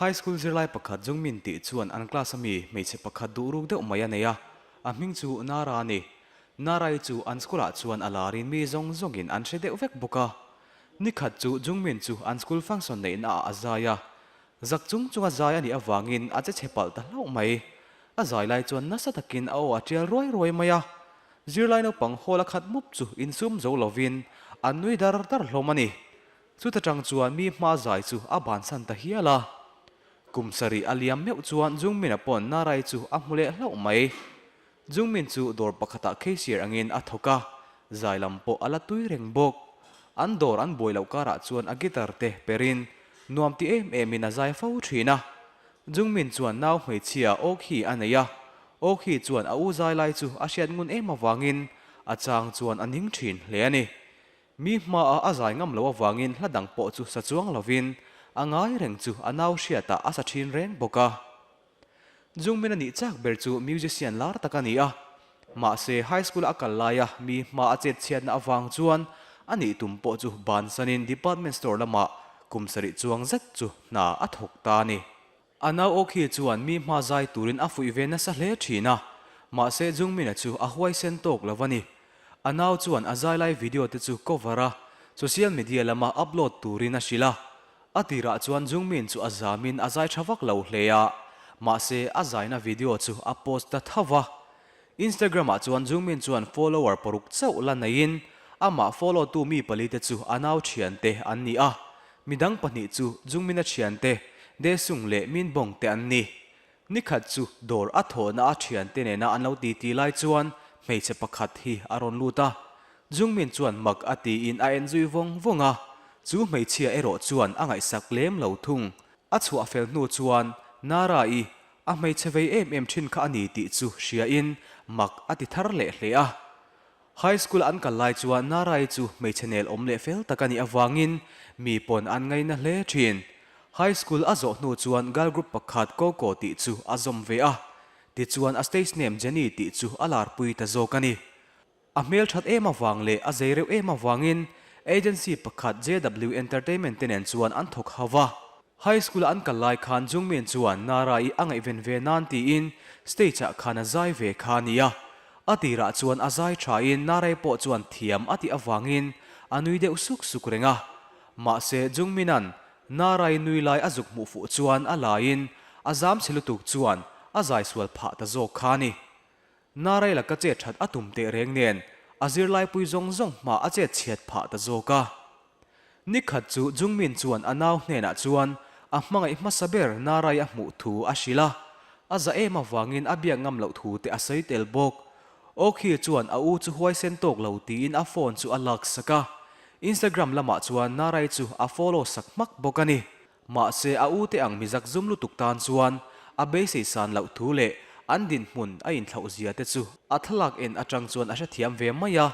High school zirlai pakhat Jungmin tih chuan an class ami hmeichhe pakhat duh ruk deuh mai a nei a, a hming chu Nara a ni. Nara-i chu an school ah chuan a larin mi zawng zawngin an hre deuh vek bawk a. Nikhat chu Jungmin chu an school function neihna ah a zai a, zak chung chunga zai a nih avangin a che chhe palh ta hlauh mai. A zai lai chuan nasa takin a aw a tial ruai ruai mai a, zirlai naupang hall a khat mup chu insum zo lovin an nui dar dar hlawm a ni. Chuta tang chuan mi hma zai chu a bansan ta hial a. Kum sarih a liam meuh chuan Jungmin-a pawn Narai chu a hmu leh hlauh mai. Jungmin chu dawr pakhatah cashier angin a thawk a, zai lam pawh a la tui reng bawk. An dawr an buai loh karah chuan a guitar te perin nuam ti em emin a zai fo thin a. Jungmin chuan nau hmeichhia Okhi a nei a, Okhi chuan a u zai lai chu a hriat ngun em avangin a chang chuan a ning thin hle a ni. Mi hmaah a zai ngam loh avangin hla dang pawh chu sa chuang lovin a ngai reng chu a nau hriatah a sa thin reng bawk a. Jungmin a nih chak ber chu musician lar tak a ni a, mahse high school a kal laia mi hma a chet chhiatna avang chuan a nih tum pawh chu bansanin department store lamah kum sarih chuang zet chu hna a thawk ta a ni. A nau Okhi chuan mi hma zai turin a fuih ve nasa hle thin a, mahse Jungmin-a chu a huaisen tawk lo a ni. A nau chuan a zai lai video te chu cover a, social media lama upload turin a hrilh a. A tirah chuan Jungmin chu a zamin a zai tha vak lo hle a, mahse a zaina video chu a post ta tho va. Instagram ah chuan Jungmin chuan follower paruk chauh la neiin amah follow tu mi pali te chu a nau thiante an ni a, midang pahnih chu Jungmin-a thiante Daesung leh Minbong te an ni. Nikhat chu dawr a thawhna a thiante nena an lo titi lai chuan hmeichhe pakhat hi a rawn lut a, Jungmin chuan mak a tiin a en zui vawng vawng a, chu hmeichhia erawh chuan a ngaihsak lem lo thung. A chhuah fel hnu chuan Nara-i A hmeichhe vei em em thin kha a ni tih chu hriain mak a ti thar leh hle a. High school an kal lai chuan Narai chu hmeichhe nel awm leh fel tak a nih avangin mi pawn an ngaina hle thin. High school a zawh hnu chuan girl group pakhat Coco tih chu a zawm ve a. Tichuan a stage name Jennie tih chu a larpui ta zawk a ni. A hmelthat em avang leh a zei reuh em avangin agency pakhat JW Entertainment te nen chuan an thawk ho va. High school a an kal lai khan Jungmin chuan Nara-i a ngaihven ve nan tiin stage ah khan a zai ve kha a nia. A tirah chuan a zai thain Nara-i pawh chuan thiam a tih avangin a nui deuh suk suk reng a. Mahse Jungmin-a'n Nara-i nui lai a zuk hmuh fuh chuan a laiin a zam chhe lutuk chuan a zai sual phah ta zawk kha a ni. Narai laka chet that a tum teh reng nen a zirlaipui zawng zawng hma a chet chhiat phah ta zawk a. Nikhat chu Jungmin chuan a nau hnenah chuan a hmangaih hmasa ber Narai a hmuh thu a hrilh a, a za em avangin a biak ngam loh thu te a sawi tel bawk. Okhi chuan a u chu huaisen tawk lo tiin a phone chu a lak sak a, Instagram lamah chuan Narai chu a follow sak hmak bawk a ni. Mahse a ute ang mizak zum lutuk tan chuan a beisei san loh thu leh an dinhmun a inthlauh zia te chu a thlalak en atang chuan a hrethiam ve mai a.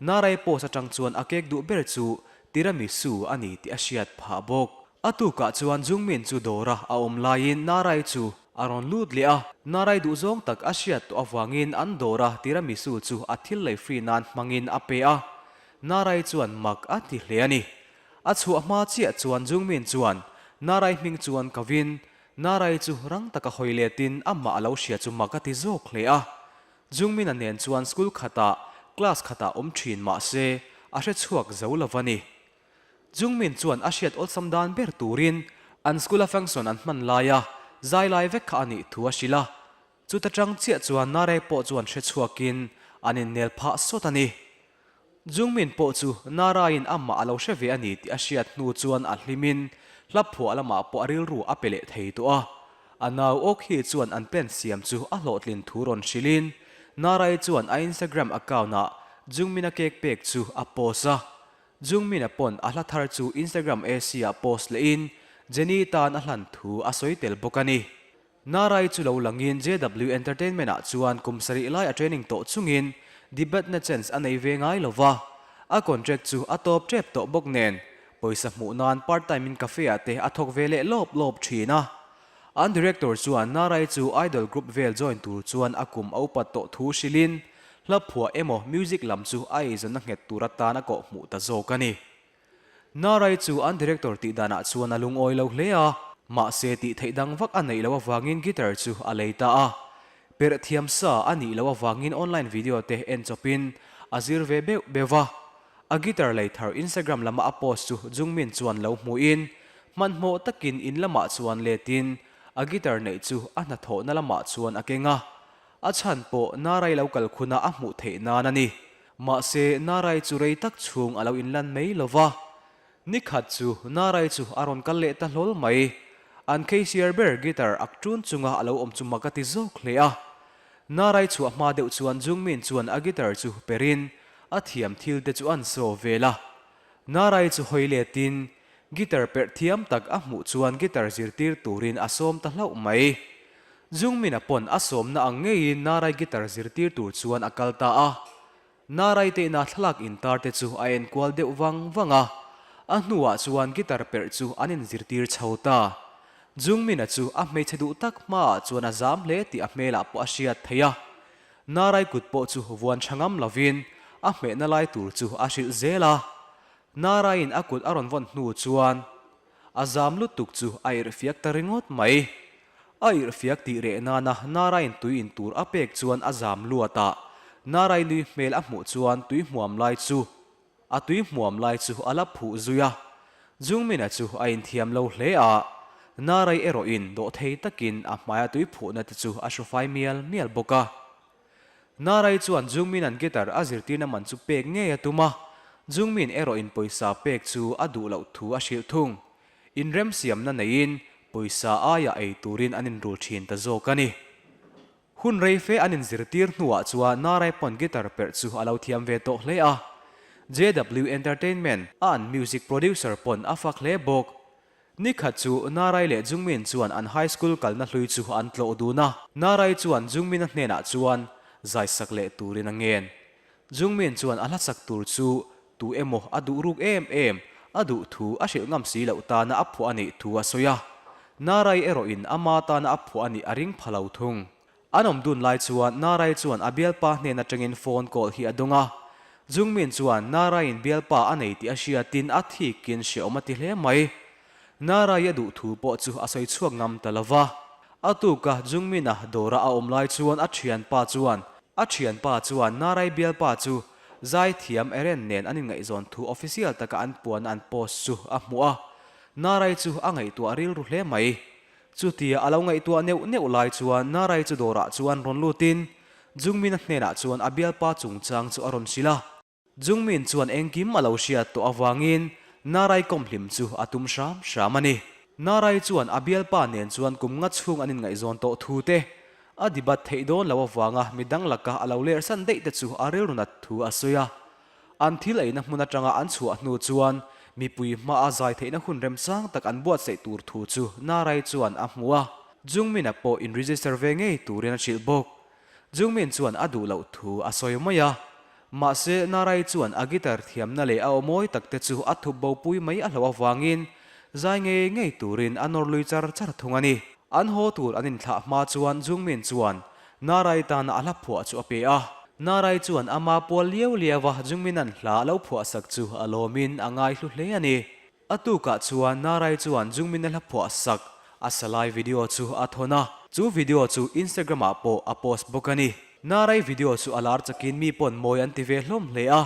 Narai post atang chuan a cake duh ber chu tiramisu a ni tih a hriat phah bawk. A tukah chuan Jungmin chu dawra a awm laiin Narai chu a rawn lut leh a. Narai duhzawng tak a hriat tawh avangin an dawra tiramisu chu a thil lei free nan hmangin a pe a. Narai chuan mak a ti hle a ni. A chhuah hma chiah chuan Jungmin chuan Narai hming chuan ka vin. Narai chu rang taka hawi letin amah a lo hria chu mak a ti zawk hle a. Jungmin-a nen chuan school khatah class khatah awm thin mah se a hre chhuak zo lo va ni. Jungmin chuan a hriat awlsam dan ber turin an school-a function an hman laia zai lai vek kha a nih thu a hrilh a. Chuta tang chiah chuan Narai pawh chuan hre chhuakin an innel phah sawt a ni. Jungmin pawh chu Nara-in amah a lo hre ve a ni tih a hriat hnu chuan a hlimin hla phuah lamah pawh a rilru a pe leh thei tawh a. A nau Okhi chuan an plan siam chu a hlawhtlin thu rawn hrilhin Nara-i chuan a Instagram account-ah Jungmin-a cake pek chu a post a. Jungmin-a pawn a hla thar chu Instagram AC-ah post lehin Jennie tan a hlan thu a sawi tel bawk a ni. Narai chu lo langin JW Entertainment ah chuan kum sarih lai a training tawh chungin debut na chance a nei ve ngai lo va, a contract chu a tawp tep tawh bawk nen pawisa hmuh nan part time in cafe ah te a thawk ve leh lawp lawp thin a. An director chuan Narai chu idol group vel join tur chuan a kum a upat tawh thu hrilhin hla phuah emaw music lam chu a eizawnna nghet tur atan a kawh hmuh ta zawk a ni. Narai chu an director tih danah chuan a lungawi lo hle a. Mahse tih theih dang vak a neih loh avangin guitar chu a lei ta a. Perh thiam sa a nih loh avangin online video te en chawpin a zir ve beuh beuh va. A guitar lei thar Instagram lama a post chu Jungmin chuan lo hmuhin hmanhmawh takin in lamah chuan letin a guitar neih chu a hnathawhna lamah chuan a keng a. A chhan pawh Narai lo kal khuna a hmuh theih nan a ni. Mahse Narai chu rei tak chhung a lo inlan mai lo va. Ni khat chu Narai chu a rawn kal leh ta hlawl mai. An KCR ber guitar ak ṭun chunga a lo awm chu mak a ti zawk hle a. Narai chhuah hma deuh chuan Jungmin chuan a guitar chu perin a thiam thil te chu an saw vel a. Narai chu hawi letin guitar perh thiam tak a hmuh chuan guitar zirtir turin a sawm ta hlauh mai. Jungmin-a pawn a sawmna ang ngeiin Narai guitar zirtir tur chuan a kal ta a. Narai teina thlalak intar te chu a enkual deuh vang vang a, a hnuah chuan guitar perh chu an inzirtir chho ta. Jungmin-a chu a hmeichhe duh tak hmaah chuan a zam hle tih a hmelah pawh a hriat theih a. Narai kut pawh chu vuan tha ngam lovin a hmehna lai tur chu a hrilh zel a. Naraiin a kut a rawn vawn hnu chuan a zam lutuk chu a irhfiak ta ringawt mai. A irhfiak tih reh nana Narain tui in tur a pek chuan a zam luat a, Narai nui hmel a hmuh chuan tui hmuam lai chu a tui hmuam lai chu a la phuh zui a. Jungmin-a chu a inthiam lo hle a, Narai erawhin dawhthei takin a hmaia tui phuhna te chu a hrufai mial mial bawk a. Narai chuan Jungmin-a'n guitar a zirtirna man chu pek ngei a tum a, Jungmin erawhin pawisa pek chu a duh loh thu a hrilh thung. Inremsiamna neiin pawisa aia ei turin an inrul thin ta zawk a ni. Hun rei fe an inzirtir hnuah chuan Narai pawn guitar perh chu a lo thiam ve tawh hle a. JW Entertainment a an music producer pawn a fak hle bawk. Ni khat chu Narai leh Jungmin chuan an high school kalna hlui chu an tlawh dun a. Narai chuan Jungmin-a hnenah chuan zai sak leh turin a ngen. Jungmin chuan a hla sak tur chu tu emaw a duh ruk em em, a duh thu a hrilh ngam si loh tana a phuah a nih thu a sawi a. Narai erawhin ama tana a phuah a nih a ring pha lo thung. An awm dun lai chuan Narai chuan a bialpa hnen atangin phone call hi a dawng a. Jungmin chuan Naraiin bialpa a nei tih a hriatin a thikin hreawm a ti hle mai. Narai a duh thu pawh chu a sawi chhuak ngam ta lo va. A tuka Jungmin-a dawra a awm lai chuan a thianpa chuan a thianpa chuan Narai bialpa chu zaithiam Eren nen an inngaihzawn thu official taka an puan an post chu a hmuh a. Narai chu a ngaihtuah rilru hle mai. Chutia a lo ngaihtuah neuh neuh lai chuan Narai chu dawrah chuan rawn lutin Jungmin-a hnenah chuan a bialpa chungchang chu a rawn hrilh a. Jungmin chuan engkim a lo hriat tawh avangin Narai kawmhlim chu a tum hram hram a ni. Narai chuan a bialpa nen chuan kum nga chhung an inngaihzawn tawh thu te, a dibat theih dawn loh avanga midang laka a lo lerhsan daih te chu a rilru nat thu a sawi a. An thil eina hmun atanga an chhuah hnu chuan mipui hmaa zai theihna hun remchang tak an buatsaih tur thu chu Narai chuan a hmu a. Jungmin-a pawh in register ve ngei turin a hrilh bawk. Jungmin chuan a duh loh thu a sawi mai a. Mahse, Narai chuan a guitar thiamna leh a aw mawi tak te chu a thup bopui mai a hlauh avangin zai ngei ngei turin a nawr lui char char thung a ni. An haw tur an inthlah hma chuan Jungmin chuan Narai tana a hla phuah chu a pe a. Narai chuan ama pual liau liau a Jungmin-a'n hla a lo phuah sak chu a lawmin a ngaihlu hle a ni. A tukah chuan Narai chuan Jungmin-a hla phuah sak a sa lai video chu a thawn a, chu video chu Instagram-ah pawh a post bawk a ni. Narai video chu a lar chakin mi pawn mawi an ti ve hlawm hle a.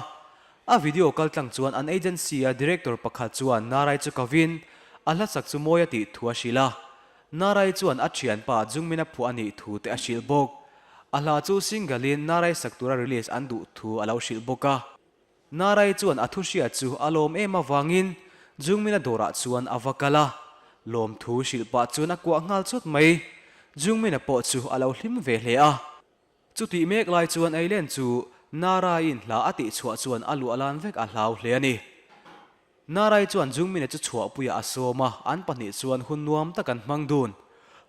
A video kaltlang chuan an agency-a director pakhat chuan Narai chu kovin a hla sak chu mawi a tih thu a hrilh a. Narai chuan a thianpa Jungmin a phuah a nih thu te a hrilh bawk. A hla chu single in Narai sak tura release an duh thu a lo hrilh bawk a. Narai chuan a thu hriat chu a lawm em avangin Jungmin a dawrah chuan a va kal a. Lawm thu hrilh pah chuan a kuah nghal chawt mai. Jungmin a pawh chu a lo hlim ve hle a. Chutih mek lai chuan Eileen chu Naraiin hla a tih chhuah chuan a luah lan vek a hlau hle a ni. Narai chuan Jungmin-a chu chhuahpuiah a sawm a, an pahnih chuan hun nuam tak an hmang dun.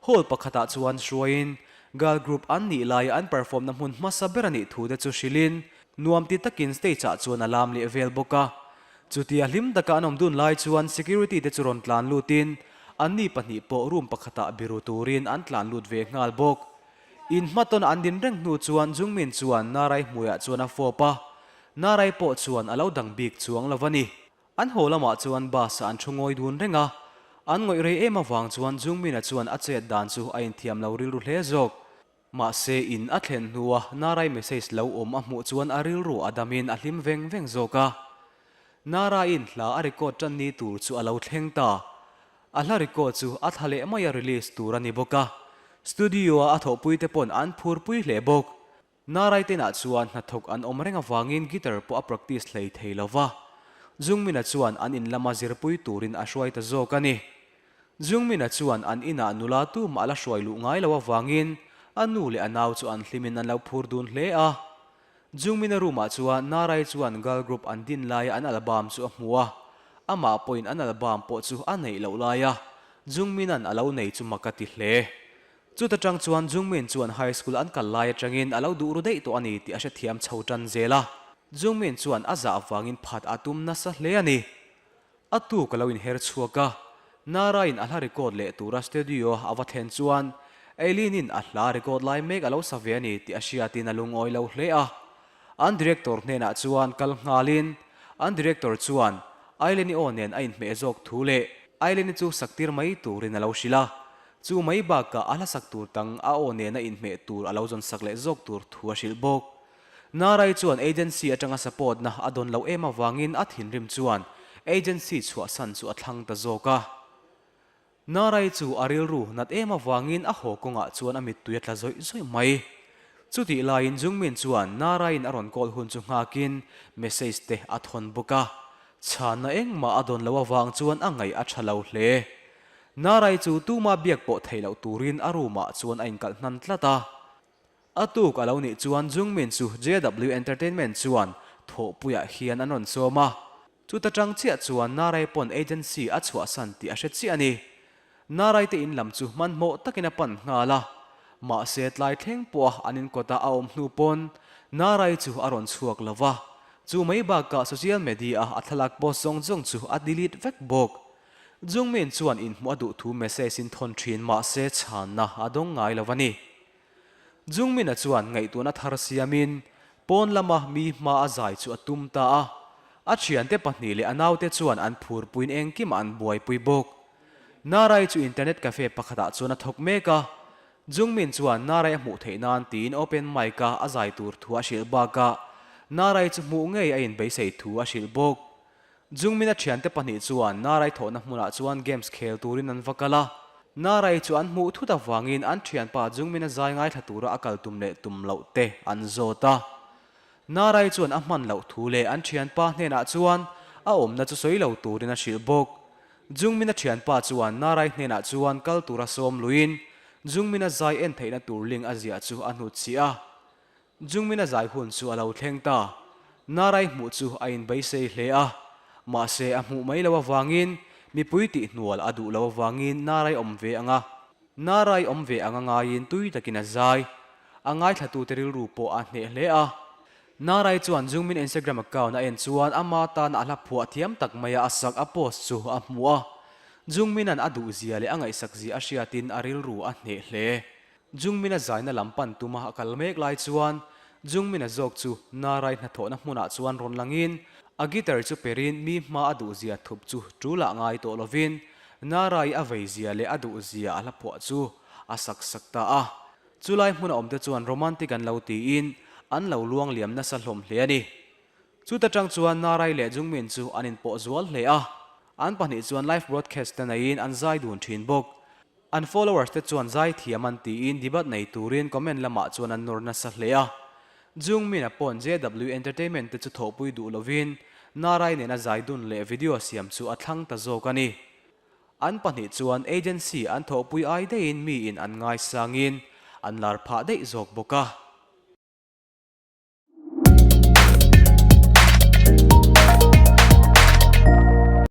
Hall pakhatah chuan hruaiin girl group an nih laia an perform-na hmun hmasa ber a nih thu te chu hrilhin nuam ti takin stage-ah chuan a lam leh vel bawk a. Chutia hlim taka an awm dun lai chuan security te chu rawn tlan lutin anni pahnih pawh room pakhatah biru turin an tlan lut ve nghal bawk. In hmatawn an din reng hnu chuan Jungmin chuan Narai hmuiah chuan a fawp a, Narai pawh chuan a lo dang bik chuang lo a ni. An haw lamah chuan bus ah an thu ngawi dun reng a. An ngawih rei em avang chuan Jungmin-a chuan a chet dan chu a inthiam lo rilru hle zawk. Mahse in a thlen hnua Narai message lo awm a hmuh chuan a rilru a damin a hlim veng veng zawk a. Naraiin hla a record tan ni tur chu a lo thleng ta. A hla record chu a thla leh maia release tur a ni bawk a. Studio-a a thawhpuite pawn an phurpui hle bawk. Narai tenah chuan hnathawk an awm reng avangin guitar pawh a practice hlei thei lo va. Jungmin-a chuan an in lama zirpui turin a hruai ta zawk a ni. Jungmin-a chuan an inah nula tumah a la hruai luh ngai lo avangin a nu leh a nau chu an hlimin an lo phur dun hle a. Jungmin-a room-ah chuan Narai chuan girl group an din laia an album chu a hmu a. Amah pawhin an album pawh chu a neih loh laia Jungmin-a'n a lo nei chu mak a ti hle. Chuta tang chuan Jungmin chuan high school an kal lai atangin a lo duh ru daih tawh a ni tih a hrethiam chho tan zel a. Jungmin chuan a zah avangin phat a tum nasa hle a ni. A tuk a lo inher chhuak a, Nara-in a hla record leh tura studio a va thlen chuan Eileen-in a hla record lai mek a lo sa ve a ni tih a hriatin a lungawi lo hle a. An director hnenah chuan kal nghalin an director chuan Eileen-i aw nen a inhmeh zawk thu leh Eileen-i chu saktir mai turin a lo hrilh a. Chu mai bakah a hlasak tur tang a aw nena inhmeh tur a lo zawn sak leh zawk tur thu a hrilh bawk. Narai chuan agency atanga support na a dawn loh em avangin a thinrim chuan agency chhuahsan chu a thlang ta zawk a. Narai chu a rilru nat em avangin a haw kawngah chuan a mittui a tla zawih zawih mai. Chutih laiin Jungmin chuan Naraiin a rawn call hun chu nghakin message te a thawn bawk a. Chhanna engmah a dawn loh avang chuan a ngaih a tha lo hle. Narai chu tuma biak pawh theih loh turin a room ah chuan a inkalh hnan tlat a. A tuk a lo nih chuan Jungmin chu JW Entertainment chuan thawhpuiah hian an rawn sawm a. Chuta tang chiah chuan Narai pawn agency a chhuahsan tih a hre chiah a ni. Narai te in lam chu hmanhmawh takin a pan nghal a. Mahse tlai thleng pawha an inkawta a awm hnu pawn Narai chu a rawn chhuak lo va. Chu mai bakah social media a thlalak post zawng zawng chu a delete vek bawk. Jungmin chuan inhmuh a duh thu message in thawn thin mahse chhanna a dawng ngai lo a ni. Jungmin-a chuan ngaihtuahna thar siamin pawn lama mi hma a zai chu a tum ta a. A thiante pahnih leh a naute chuan an phurpuiin engkimah an buaipui bawk. Narai chu internet cafe pakhatah chuan a thawk mek a. Jungmin chuan Narai a hmuh theih nan tiin open mic-a a zai tur thu a hrilh bakah Narai chu hmuh ngei a inbeisei thu a hrilh bawk. Jungmin-a thiante pahnih chuan Narai thawhna hmunah chuan games khel turin an va kal a. Narai chu an hmuh thut avangin an thianpa Jungmin-a zai ngaithla tura a kal tum leh tum loh te an zawt a. Narai chuan a hman loh thu leh an thianpa hnenah chuan a awmna chu sawi lo turin a hrilh bawk. Jungmin-a thianpa chuan Narai hnenah chuan kal tura sawm luiin Jungmin-a zai en theihna tur link a ziah chu a hnutchhiah a. Jungmin-a zai hun chu a lo thleng ta. Narai hmuh chu a inbeisei hle a, mahse a hmuh mai lo avangin mipui tihhnual a duh lo avangin Narai awm ve ang a. Narai awm ve ang a ngaiin tui takin a zai. A ngaithlatute rilru pawh a hneh hle a. Narai chuan Jungmin Instagram account a en chuan ama tana a hla phuah thiam tak maia a sak a post chu a hmu a. Jungmin-a'n a duhzia leh a ngaihsakzia a hriatin a rilru a hneh hle. Jungmin-a zaina lam pan tuma a kal mek lai chuan Jungmin-a zawk chu Narai hnathawhna hmunah chuan rawn langin a guitar chu perin mi hma a duhzia thup chu tul ah ngai tawh lovin Narai a veizia leh a duhzia a hla phuah chu a sak sak ta a. Chulai hmuna awmte chuan romantic an lo tiin an lo luang liam nasa hlawm hle a ni. Chuta tang chuan Narai leh Jungmin chu an inpawh zual hle a, an pahnih chuan live broadcast te neiin an zai dun thin bawk. An followers te chuan zai thiam an tiin debate nei turin comment lamah chuan an nawr nasa hle a. Jungmin-a pawn JW Entertainment te chu thawhpui duh lovin Narai nena zai dun leh video siam chu a thlang ta zawk a ni. An pahnih chuan agency an thawhpui ai daihin miin an ngaisangin an lar phah daih zawk bawk a.